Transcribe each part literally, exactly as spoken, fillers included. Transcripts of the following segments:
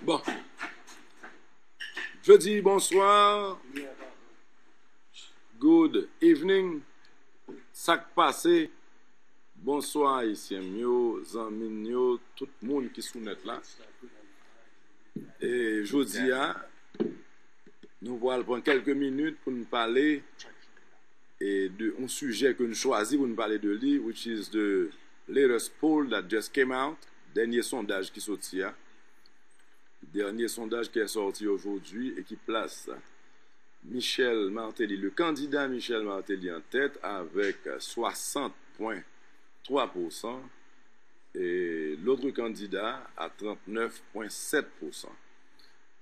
Bon. Jodi, bonsoir. Good evening. Sa k pase? Bonswa, Ayisyen m yo, zanmi n yo, tout moun ki sou nèt la. E jodi a, nou pral pran kèlke minit pou n pale e de yon sijè ke n chwazi pou n pale de li, which is the latest poll that just came out, dènye sondaj ki soti a. Dernier sondage qui est sorti aujourd'hui et qui place Michel Martelly, le candidat Michel Martelly en tête avec soixante point trois pour cent et l'autre candidat à trente-neuf point sept pour cent.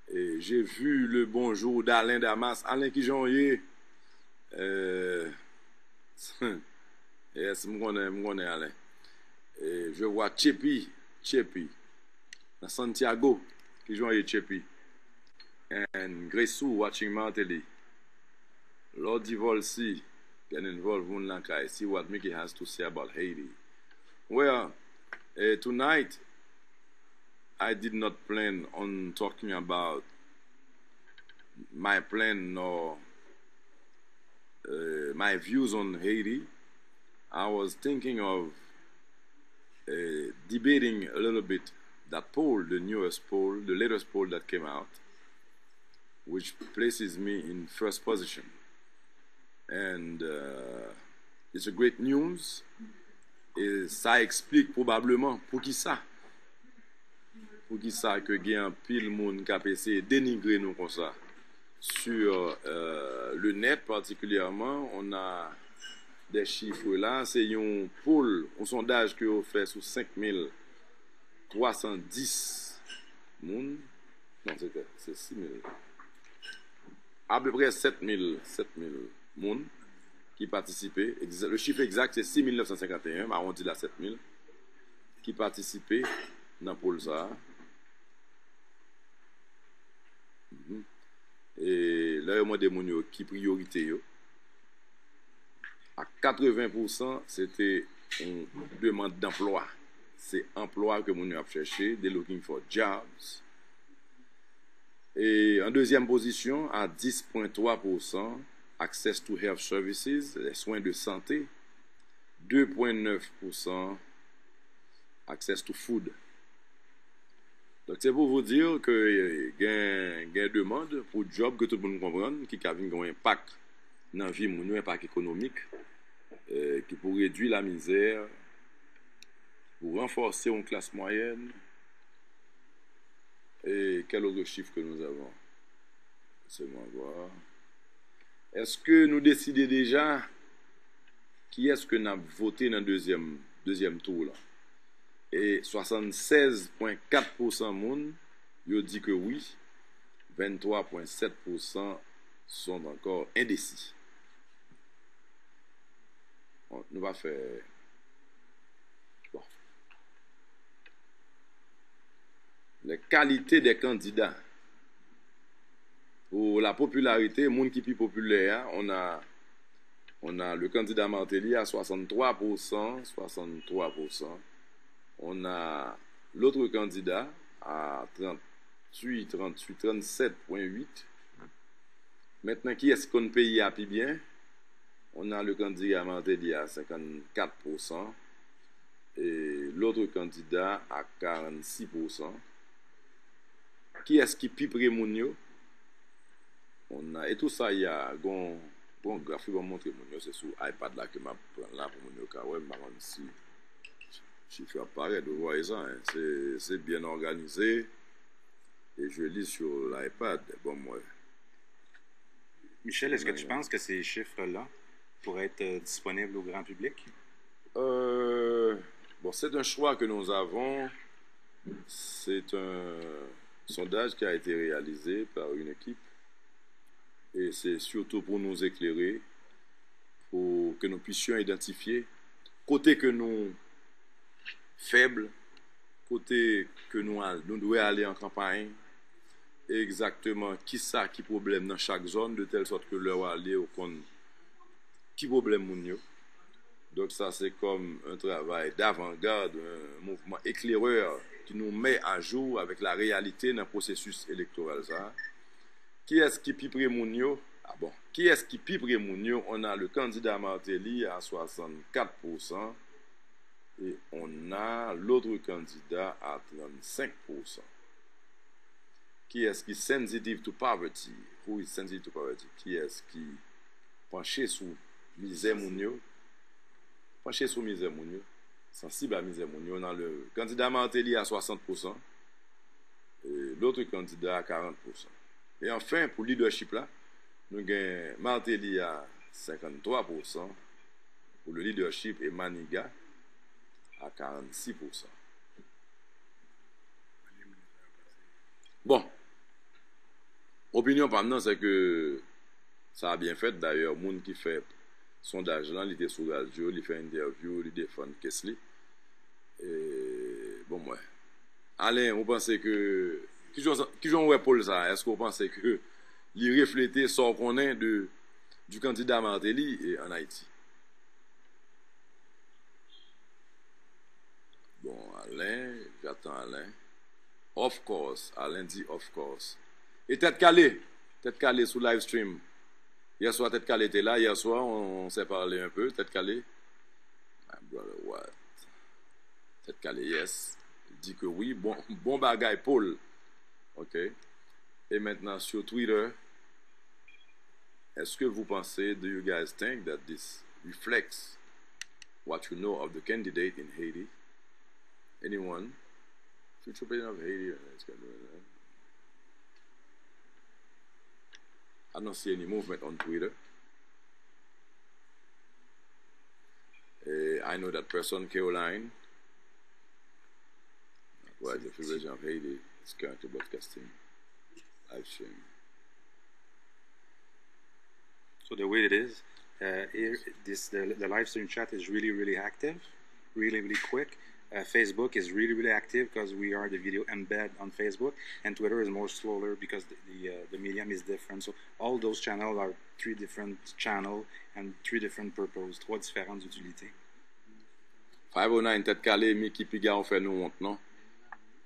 Et j'ai vu le bonjour d'Alain Damas. Alain, kijan w ye? Euh, yes, m konnen, m konnen Alain. Et je vois Chepi, Chepi. Nan Santiago, kijan w ye, Chepi? And Grace Sue watching Martelly. Lordy Volcy, get involved, moun lakay. See what Mickey has to say about Haiti. Well, eh, tonight, I did not plan on talking about my plan nor uh, my views on Haiti, I was thinking of uh, debating a little bit that poll, the newest poll, the latest poll that came out, which places me in first position. And uh, it's a great news. E sa eksplik pwobableman poukisa, poukisa ke gen anpil moun k ap eseye denigre nou konsa. Sur euh, le net particulièrement, on a des chiffres là. Se yon poll, yon sondaj ke yo fè sou senk mil twa san dis moun. Non, se te, se sis mil. Apeprè sèt mil, sèt mil moun ki patisipe. Exa- Le chiffre exact, c'est six mille neuf cent cinquante et un, m awondi l a sèt mil, ki patisipe nan poll sa a. Mhm. E lè yo mande moun yo ki priyorite yo, a katreven pousan, se te yon demann danplwa. Se anplwa ke moun yo ap chèche, they looking for jobs. E an dezyèm pozisyon, a dis pwen twa pousan, access to health services, les soins de santé, de pwen nèf pousan, access to food. Donk, se pou vous dire ke gen, gen demann pou djòb ke tout moun konprann, ki ka vin gen yon enpak nan vi moun yo, enpak ekonomik, eh, ki pou redui lamizè, pou ranfòse yon klas mwayèn. Et quel autre chiffre que nous avons? Laissez-moi voir. Èske nou deside deja kiyès ke n ap vote nan dezyèm, dezyèm tou la? E swasannsèz pwen kat pousan moun, yo di ke wi, venntwa pwen sèt pousan sont encore indécis. Bon, nou va fè, bon. Les qualités des candidats. Pou la popularité, moun ki pi popilè a, on a, on a le candidat Martelly à soixante-trois pour cent, soixante-trois pour cent. On a l'autre candidat à trente-huit, trente-huit, trente-sept point huit. Mentnan, kiyès ki konn peyi a pi byen? On a le candidat Martelly à cinquante-quatre pour cent et l'autre candidat à quarante-six pour cent. Kiyès ki pi pre moun yo? On a, e tou sa, y a, gon, gon graf ki ban montre moun yo, se sou iPad la ke m ap pran la pou moun yo ka wè, m pa konn si chif yo ap parèt, vous voyez ça, hein? C'est, c'est bien organisé. Et je lis sur l'iPad. Bon, mwen. Michel, est-ce que tu penses que ces chiffres-là pourraient être euh, disponibles au grand public? Euh, bon, c'est un choix que nous avons. C'est un sondage qui a été réalisé par une équipe. Et c'est surtout pour nous éclairer, pour que nous puissions identifier kote ke nou fèb, kote ke nou al, nou dwe ale an kanpay, egzakteman kisa ki pwoblèm nan chak zòn, de tèl sòt ke lè w ale, ou konn ki pwoblèm moun yo. Donk sa se kòm un travail d'avant-garde, un mouvement éclaireur nou met à jour avec la réalité nan pwosesis elektoral sa a. Kiyès ki pi pre moun yo? Ah bon. Kiyès ki pi pre moun yo? On a le candidat Martelly à soixante-quatre pour cent et on a l'autre candidat à trente-cinq pour cent. Kiyès ki sensitive to poverty? Who is sensitive to poverty? Kiyès ki panche sou mizè moun yo? Panche sou mizè moun yo, sansib a mizè moun yo, nan le candidat Martelly à soixante pour cent, e lòt kandida à quarante pour cent. E anfen, pou leadership la, nou gen Martelly à cinquante-trois pour cent, pour le leadership, e Manigat à quarante-six pour cent. Bon, opinyon pa m nan, se ke sa a byen fèt. Dayè, moun ki fè sondaj lan, li te sou radyo, li fè entèvyou, li defann kes li. E, bon, mwen. Alen, ou panse ke, ki jan, ki jan w wè poll sa a? Èske w panse ke li reflete sa w konnen de, du candidat Martelly, e, an Ayiti? Bon, Alen, j'attends Alen. Of course, Alen di of course. E Tèt Kale, Tèt Kale sou live stream. Yè swa Tèt Kale te la, yè swa, on, on s'est parlé un peu, Tèt Kale. My brother, what? Tèt Kale, yes. Il dit que oui. Bon, bon bagay, Paul. Ok. Et maintenant, sur Twitter, est-ce que vous pensez, do you guys think that this reflects what you know of the candidate in Haiti? Anyone? Future president of Haiti. I don't see any movement on Twitter. Eh, I know that person, Caroline. Right, the Free Version of Haiti is currently broadcasting live stream. So the way it is, uh, it, this the, the live stream chat is really, really active, really, really quick. Uh, Facebook is really, really active because we are the video embed on Facebook, and Twitter is more slower because the the, uh, the medium is different. So all those channels are three different channel and three different purpose, trois différentes utilités. Five oh nine, Tèt Kale, Mickey, piga w fè nou wont, non?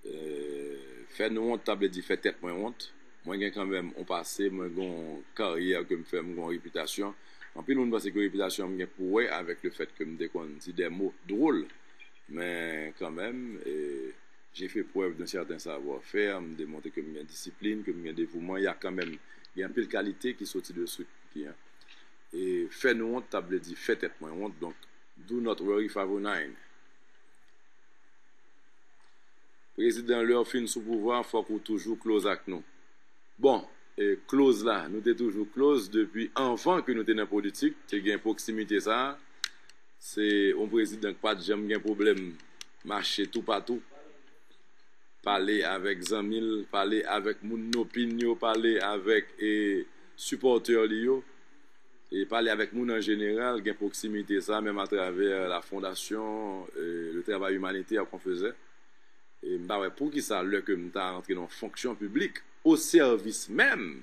Eh, fè nou wont, ta vle di fè tèt mwen wont. Mwen gen kanmenm on pase, mwen gen on karyè ke m fè, m gen on repitasyon. Anpil moun panse ke repitasyon m gen pou wè avèk le fèt ke m te konn di des mots drôles. Men kanmenm, eh, j'ai fait preuve d'un certain savoir-faire, m demontre ke m gen disiplin, ke m gen devouman, y a kanmenm, gen anpil kalite ki soti de structure. E fè nou wont, ta vle di fè tèt mwen wont, donk, do not worry, five oh nine. Prezidan, lè w fin sou pouvwa, fòk ou toujou close ak nou. Bon, e close la, nou te toujou close depi anvan ke nou te nan politik, te gen pwoksimite sa a. Se yon prezidan ki pa t janm gen pwoblèm mache toupatou, pale avèk zanmi l, pale avèk moun nopin yo, pale avèk, e, sipòtè li yo, e pale avèk moun an jeneral, gen pwoksimite sa, menm atravè la fondasyon, e, le travay imanitè k'on fezè. E m pa wè poukisa lè ke m ta rantre nan fonksyon piblik, o sèvis menm,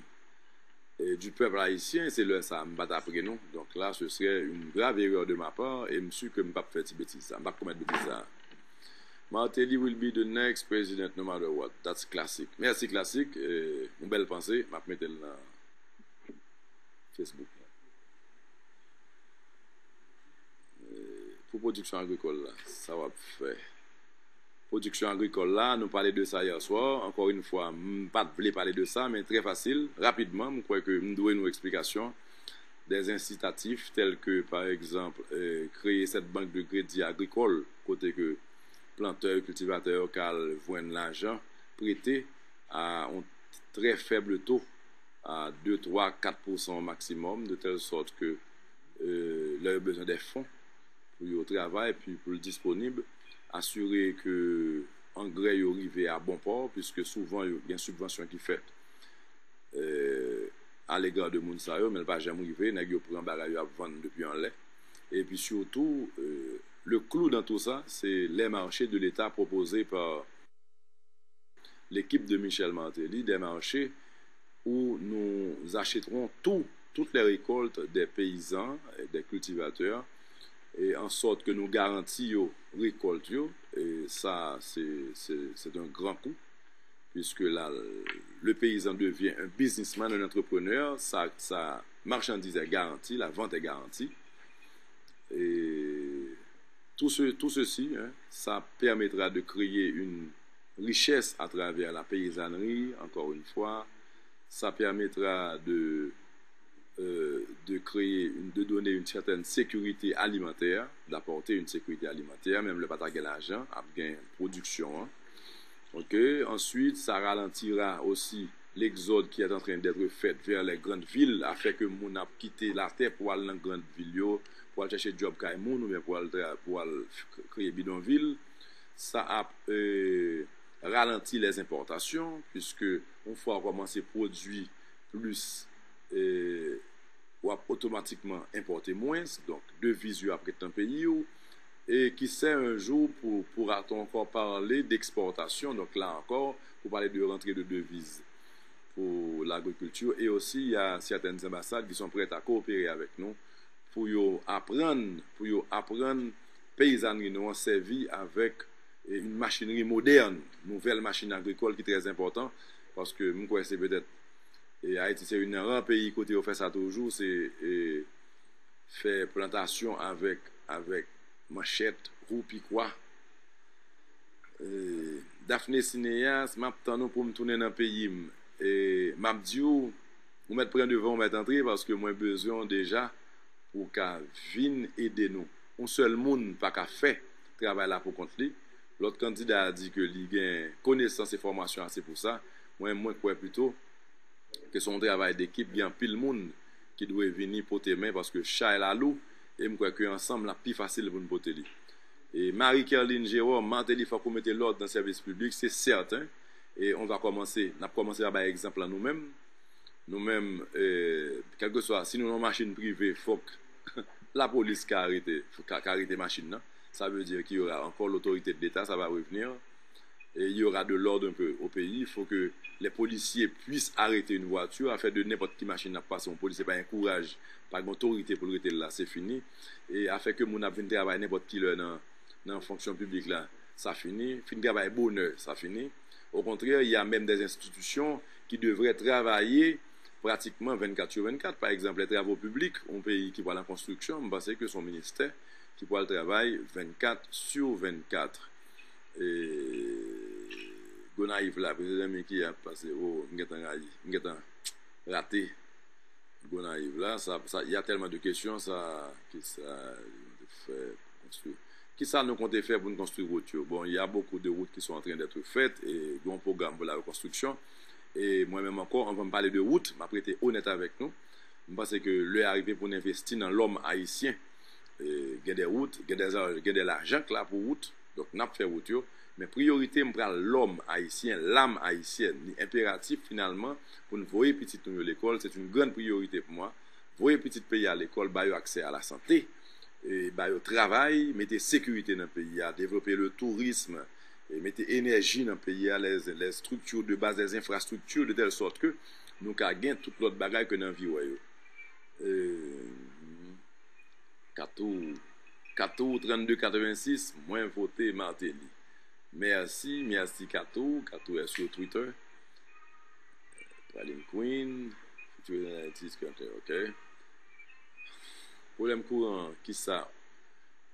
e, du peuple haïtien, se lè sa a m pa t ap ri nou. Donk la, ce serait une grave erreur de ma part, e m si ke m p ap fè ti betiz sa, m p ap komèt betiz sa. Martelly will be the next president no matter what. That's classic. Mèsi, Classic. E, yon bèl panse, m ap mete l nan Facebook. E, pou pwodiksyon agrikòl la, sa w ap fè? Pwodiksyon agrikòl la, nou pale de sa yè swa. Ankò yon fwa, m pa t vle pale de sa, men trè fasil, rapidman, m kwè ke m dwe nou eksplikasyon. Des incitatifs tels que, par exemple, euh, créer cette banque de crédit agricole, kote ke plantè, kiltivatè yo ka al jwenn lajan prete à un très faible taux, à deux, trois, quatre pour cent au maximum, de telle sorte que, euh, lè yo bezwen de fon, pou yo travay, epi pou l disponib, asire ke angrè yo rive a bon pò, piske souvan yo gen sibvansyon ki fèt, euh, à l'égard de moun sa yo, men l pa janm rive, nèg yo pran bagay yo ap vann depi anlè. Epi sitou, euh, le clou dans tout ça, c'est les marchés de l'État proposés par l'équipe de Michel Martelly, des marchés où nous achèterons tout, toutes les récoltes des paysans, et des cultivateurs, et en sorte que nous garantissions récolte yo. Et ça, c'est, c'est, c'est un grand coup, puisque là, le paysan devient un businessman, un entrepreneur. Sa, sa marchandise est garantie, la vente est garantie. Et tout, ce, tout ceci, hein, ça permettra de créer une richesse à travers la paysannerie, encore une fois. Ça permettra de, euh, de créer, une, de donner une certaine sécurité alimentaire, d'apporter une sécurité alimentaire, menm lè pa ta gen lajan, ap gen pwodiksyon an. Ok, ensuite, ça ralentira aussi l'exode qui est en train d'être fait vers les grandes villes, afin que moun ap kite latè pou al nan grann vil yo, pou al chèche djòb kay moun oubyen pou al, pou al kreye bidonvil. Sa ap, euh, ralanti les importations, puisque yon fwa ou kòmanse pwodui plis, euh, w ap otomatikman enpòte mwens, donk deviz yo ap ret nan peyi w. Et qui sait, un jour, pour, pourra-t-on encore parler d'exportation, donc là encore, pour parler de rentrée de devises pour l'agriculture. Et aussi, il y a certaines ambassades qui sont prêtes à coopérer avec nous pou yo aprann, pou yo aprann peyizanri nou an sèvi avèk, eh, une machinerie moderne, nouvelle machine agricole qui est très important, paske m kwè se petèt, eh, Ayiti se youn nan ran peyi kote yo fè sa toujou, se, eh, fè plantasyon avèk, avèk manchèt, wou, pikwa. Eh, Daphné Cinéas, m ap tann ou pou m tounen nan peyi m. Eh, m ap di w, ou mèt pran devan, ou mèt antre, paske mwen bezwen w deja pou w ka vin ede nou. Yon sèl moun pa ka fè travay la pou kont li. Lòt kandida a di ke li gen konesans e fòmasyon ase pou sa. Mwen, mwen kwè pito ke se yon travay dekip, gen anpil moun ki dwe vini pote men, paske chay la lou, e m kwè ke ansanm l ap pi fasil pou n pote li. E Marie Kerline Jérôme, Martelly, fòk ou mete lòd nan sèvis piblik, se sèten. E on va kòmanse, n ap kòmanse pa bay egzanp lan nou menm. Nou menm, eh, kèlkeswa, si nou nan yon machin prive, fòk lapolis ka arete, ka, ka arete machin nan. Ça veut dire qu'il y aura encore l'autorité de l'État, ça va revenir. Et il y aura de l'ordre un peu au pays. Il faut que les policiers puissent arrêter une voiture, afin de nenpòt ki machin ap pase, yon polisye pa gen kouraj, pa gen otorite pou l rete l la, se fini. E afin ke moun ap vin travay nenpòt ki lè nan, nan fonksyon piblik la, sa fini. Fin travay bonè, sa fini. Au contraire, il y a même des institutions qui devraient travailler pratiquement vingt-quatre sur vingt-quatre. Par exemple, les travaux publics, yon peyi ki pral an konstriksyon, m panse ke se yon ministè ki pral travay vingt-quatre sur vingt-quatre. E Gonayiv la, Prezidan Micky ap pase, oh, m gentan rayi, m gentan rate Gonayiv la. Sa, sa, il y a tellement de questions, sa, ki sa nou te fè pou konstwi? Ki sa nou konte fè pou n konstwi wout yo? Bon, il y a beaucoup de routes qui sont en train d'être faites, e gen yon pwogram pou la rekonstriksyon. E mwen menm ankò, anvan m pale de wout, m ap rete onèt avèk nou. M panse ke lè a rive pou n envesti nan lòm ayisyen. E gen de wout, gen de, gen de lajan k la pou wout. Donk, n ap fè wout yo. Men priyorite m pral lòm ayisyen, lam ayisyèn. Li enperatif, finalman, pou n voye pitit nou yo lekòl. C'est une grande priorité pour moi. Voye pitit peyi a lekòl, ba yo aksè a lasante, e ba yo travay, mete sekirite nan peyi a, devlope le tourisme, e mete enèji nan peyi a, les, les structures de base, les infrastructures, de telle sorte que nou ka gen tout lòt bagay ke n anvi wè yo. E, Katou, Katou trannde katrevensis, mwen vote Martelly. Mèsi, mèsi Katou. Katou est sur Twitter. Praline Queen, Future Analytics, ok. Pwoblèm kouran, kisa?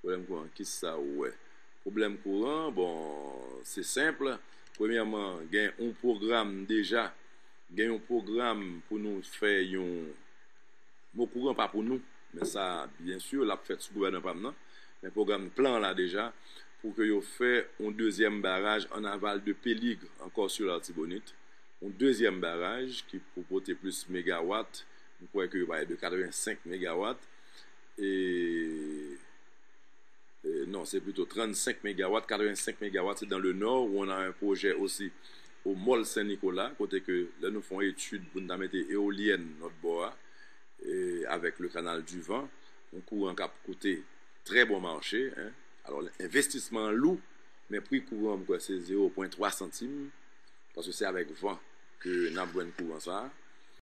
Pwoblèm kouran, kisa ou wè? Pwoblèm kouran, bon, se senp. Premyèman, gen yon pwogram deja. Gen yon pwogram pou nou fè yon Mo kouran pa pou nou, men sa, byen si, l ap fèt sou gouvènman pa m nan. Men pwogram plan la deja, pou ke yo fè yon dezyèm baraj an aval de Peligre, ankò sou Latibonit. Yon dezyèm baraj ki pou pote plis megawat. M kwè ke yo pale de katrevensenk megawat. E, e, non, se plito trannsenk megawat. Katrevensenk megawat, se dans le nord, où on a un projet aussi au Mòl Sen Nikola, kote ke lè nou fè yon etid pou n ta mete eolyèn lòt bò a, e, avec le canal du vent, yon kouran k ap koute trè bon mache, en. Alò, envestisman an lou, men pri kouran, m kwè se zewo pwen twa santim, paske se avèk van ke n ap jwenn kouran sa a.